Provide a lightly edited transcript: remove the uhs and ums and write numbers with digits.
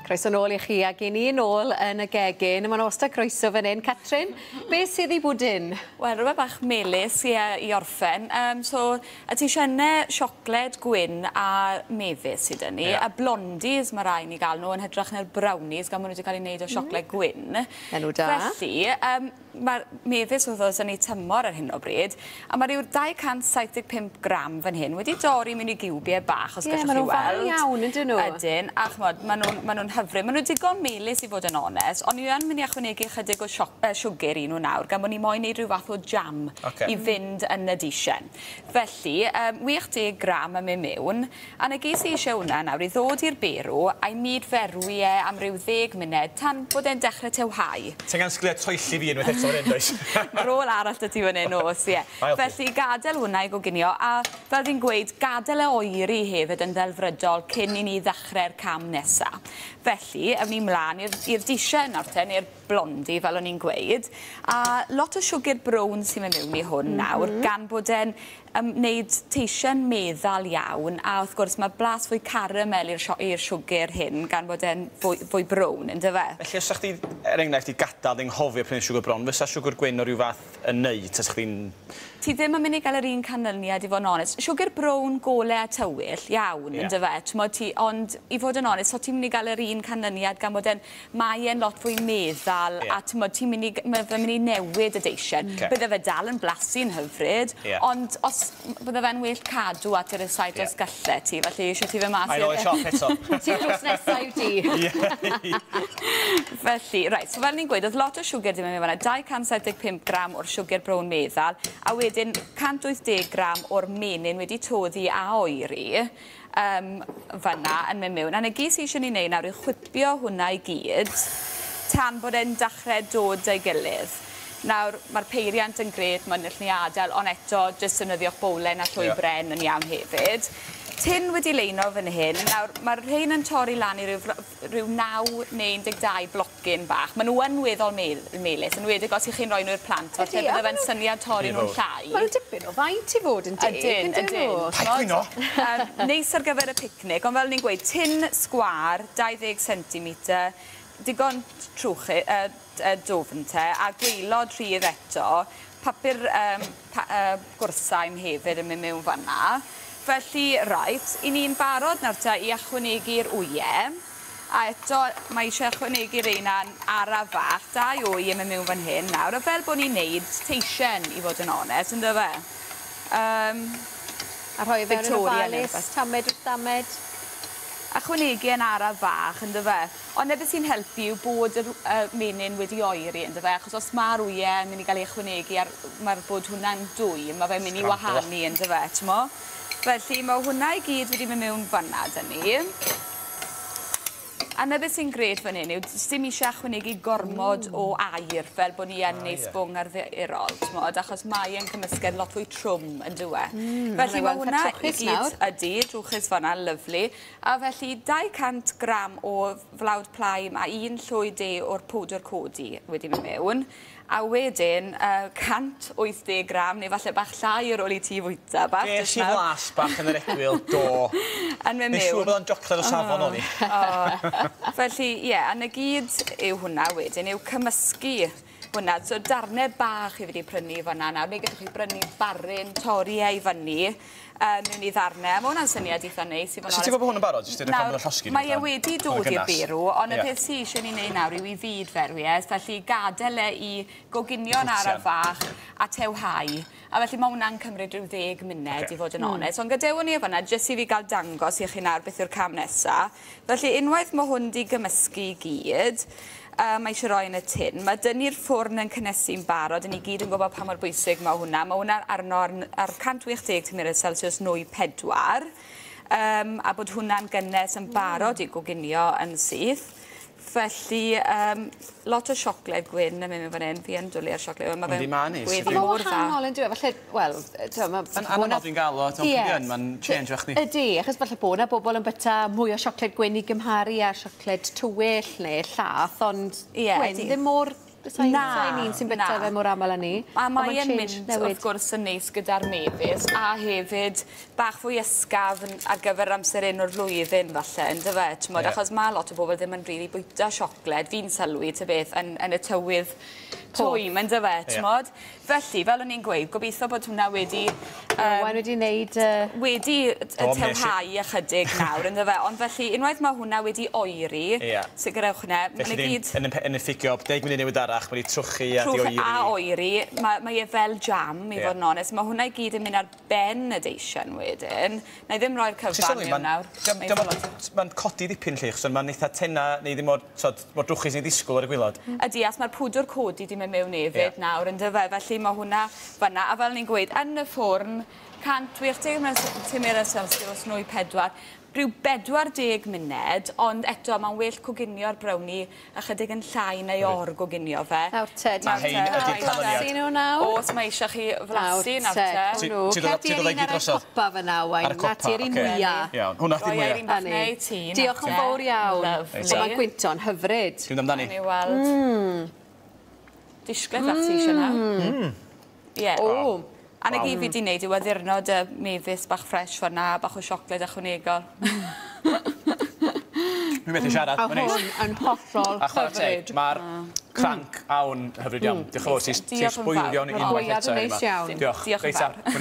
Croeso nôl i chi ac i ni nôl yn y gegin. Mae'n wastad croeso fan hyn. Catrin, beth sydd i bwdin? Wel, rhywbeth bach melys i orffen. So, y teisennau siocled gwyn a mefus sydd 'da ni. A blondies mae rai ni gael nhw yn hytrach na'r brownies, gan bod nhw wedi cael ei wneud o siocled gwyn. Enw da. Felly, mae'r mefus wrth gwrs yn ei tymor ar hyn o bryd, a mae rhyw 275 gram fan hyn wedi dorri mewn i giwbiau bach, os gallwch chi Maen nhw'n weld. Fawr iawn, ydyn nhw? Ydyn, a ch'mod, maen nhw'n hyfryd. Maen nhw'n digon melys i fod yn onest, ond ni yn mynd i ychwanegu chydig o siwgr i nhw nawr, gan bod ni moyn neud rhyw fath o jam i fynd yn y disen. Felly, 80 gram yn mynd mewn, a 'na gyd sy eisiau hwnna nawr i ddod i'r berw a'i mudferwi e am ryw 10 munud tan bod e'n dechrau tewhau. Ti'n gan sgiliau troelli fi unwaith eto fan hyn, does? Rôl arall 'da ti fan hyn oes, ie. Ail ti. Felly gadael hwnna i goginio, a fel fi'n gweud, gadael e oeri hefyd yn ddelfrydol cyn i ni ddechrau'r cam nesa. Felly, ewn ni mlaen i'r disen nawr te, neu'r blondi, fel o'n i'n gweud. A lot o siwgr brown sy'n mynd mewn i hwn nawr, gan bod e'n wneud teisen meddal iawn, a wrth gwrs mae blas fwy caramel i'r siwgr hyn, gan bod e'n fwy brown, yndyfe? Felly, os ydych chdi, er enghraifft, i gadael yn nghofio prynu siwgr brown, fysa siwgr gwyn o ryw fath yn neud, tas chdi'n? Ti ddim yn mynd i gael yr un canlyniad i fod yn onest. Siwgr brown, gole a tywyll, iawn, yeah. Yndyfe? T'mod ti, ond i fod yn onest, so ti'n mynd i gael yr un canlyniad gan bod e'n, mae e'n lot fwy meddal a t'mod, ti'n mynd i, mae fe'n mynd i newid y deisen. Bydde fe dal yn blasu'n hyfryd, ond os bydde fe'n well cadw at y rysáit os gallet ti, felly eisiau ti fe mas Ai nôl i'r siop eto. Ti'n drws nesaf yw di. Felly, reit, so fel ni'n gweud, oedd lot o siwgr 'di mynd mewn fan'na, 275 gram o'r siwgr brown meddal, a wedyn 180 gram o'r menyn wedi toddi a oeri fan'na yn mynd mewn. A 'na gyd sy eisiau ni wneud nawr yw chwipio hwnna i gyd tan bod e'n dechrau dod â'i gilydd. Nawr, mae'r peiriant yn grêt, mae'n allu ni adael, ond eto, jyst defnyddio'ch bowlen a llwy bren yn iawn hefyd. Tin wedi leino fan hyn. Nawr, mae'r rhain yn torri lan i ryw 9 neu 12 blocyn bach. Maen nhw yn weddol melys, yn enwedig os ych chi'n rhoi nhw i'r plant. Falle a bydde fe'n syniad torri nhw'n llai. Maen nhw'n dipyn o faint i fod yn deg, Ydyn, yndyn ydyn. nhw? Paid cwyno. Neis ar gyfer y picnic, ond fel ni'n gweud, tin sgwâr, 20 cm, digon trwchu, dwfn te, a gwaelod rhydd eto, papur gwrsaim hefyd yn mynd mewn fan'na. Felly, reit, i ni'n barod nawr te i ychwanegu'r wyau. A eto, mae eisiau ychwanegu reina'n araf fach, dau wy yn mynd mewn fan hyn nawr. A fel bod ni'n neud teisen, i fod yn onest, ynddo fe? A rhoi e fewn yn Victoria neu ofalus, rhywbeth. Tamed wrth damed. Ychwanegu yn araf fach, ynddo fe. Ond 'na beth sy'n helpu yw bod yr menyn wedi oeri, ynddo fe, achos os ma'r wyau yn mynd i gael ei ychwanegu ar, mae'r bod hwnna'n dwy, mae fe'n mynd i Scramble. wahanu, ynddo fe, t'mo'? Felly mae hwnna i gyd wedi mynd mewn fan'na 'da ni. A 'na beth sy'n grêt fan hyn yw dim eisiau ychwanegu gormod o aer fel bod ni yn neud sbwng arferol, t'mod, achos mae e'n cymysgedd lot fwy trwm yn dyw e. Felly Mae mae weld hwnna i trwchus gyd nawr. Ydy, trwchus fan'na, lyfli. A felly 200 gram o flawd plaim a un llwy de o'r powdr codi wedi mynd mewn. A wedyn 180 gram, neu falle bach llai ar ôl i ti fwyta bach. Ges jyst i nawr. flas bach yn yr egwyl, do. Yn mynd Neu siŵr mewn. bod o'n siocled o safon o'n i. O, felly, ie, a 'na gyd yw hwnna wedyn, yw cymysgu hwnna. So darnau bach i wedi prynu fan'na nawr, neu gallwch chi brynu baryn, torri e i fyny mewn i ddarnau. Mae hwnna'n syniad eitha neis i fod yn Sut ti'n onest. gwybod bod hwn yn barod? Jyst edrych am bod yn llosgi? Mae e wedi dod i'r berw, ond y Ie. peth sy eisiau ni wneud nawr yw i fudferwi e, felly gadael e i goginio'n araf fach a tewhau. A felly mae hwnna'n cymryd rhyw 10 munud i fod yn onest. Ond gadewch ni e fan'na, jyst i fi gael dangos i chi nawr beth yw'r cam nesa. Felly unwaith mae hwn 'di gymysgu i gyd, mae eisiau rhoi yn y tin. Mae dynnu'r ffwrn yn cynnesu'n barod, ni gyd yn gwybod pa mor bwysig mae hwnna. Mae hwnna arno ar 180 tymheredd Celsius nwy 4. A bod hwnna'n gynnes yn barod i goginio yn syth. Felly, lot o siocled gwyn yn mynd fan hyn. Fi yn dwlu ar siocled. Mae Yndi, fe'n ma'n neis. gweddu Mae'n mor dda. wahanol yn dyw e, falle, wel, t'mo, Yn anaml dwi'n gael o, ti'n Ie. pryd yn, mae'n change o'ch ni. Ydy, achos falle bod 'na bobl yn byta mwy o siocled gwyn i gymharu â siocled tywyll neu llath, ond Ie, gwyn ydi. ddim mor Na. Sa i'n un sy'n byta fe mor aml â ni. A mae e'n mynd, wrth gwrs, yn neis gyda'r mefus, a hefyd bach fwy ysgafn ar gyfer amser un o'r flwyddyn, falle, yndyfe? T'mod, achos mae lot o bobl ddim yn rili bwyta siocled, fi'n sylwi, ta beth, yn y tywydd twym, yndyfe, t'mod? Felly, fel o'n i'n gweud, gobeithio bod hwnna wedi... Owain wedi wneud... Wedi tewhau ychydig nawr, yndyfe? Ond felly, unwaith mae hwnna wedi oeri, sicrhewch hwnna, mae'n i gyd... Yn y ffigio, 10 munud newid arall, wedi trwchu a di oeri. A oeri, mae e fel jam, i fod yn onest. Mae hwnna i gyd yn mynd ar ben y deisen wedyn. Na i ddim roi'r cyfan mewn nawr. Mae'n codi ddipyn lle, achos mae'n eitha tena, neu ddim mor drwchus neu ddisgwyl ar y gwaelod. Ydy, as mae'r pwdwr codi di mynd mewn hefyd nawr, yndyfe? Felly mae hwnna fanna. A fel ni'n gweud, yn y ffwrn, 180 Celsius nwy 4, rhyw 40 munud, ond eto mae'n well coginio'r brownie ychydig yn llai neu or-goginio fe. Nawr te, A hein ydy'r canlyniad. Nhw nawr? Oes, mae eisiau chi flasu nawr te. Cer di'r un ar y copa fyna, Owain. Ar y copa, Na ti'r un mwya. Iawn, hwnna di'r mwya. Roi un bach neu ti. Diolch yn fawr iawn. Mae'n gwynto'n hyfryd. Dwi'n mynd amdani. Ni weld. Disgled fach ti eisiau nawr. Ie. O. A na gyd fi wedi wneud yw addurno y mefus bach ffres fan'na, bach o siocled ychwanegol. Dwi'n methu siarad, A mae'n neis. hwn yn hollol A chwarae teg, hyfryd. mae'r cranc awn hyfryd iawn. Diolch yn fawr, ti'n Diolch yn fawr. sbwylio ni unwaith Gwaead eto. yn neis iawn. Diolch. Diolch yn Reit ta. fawr.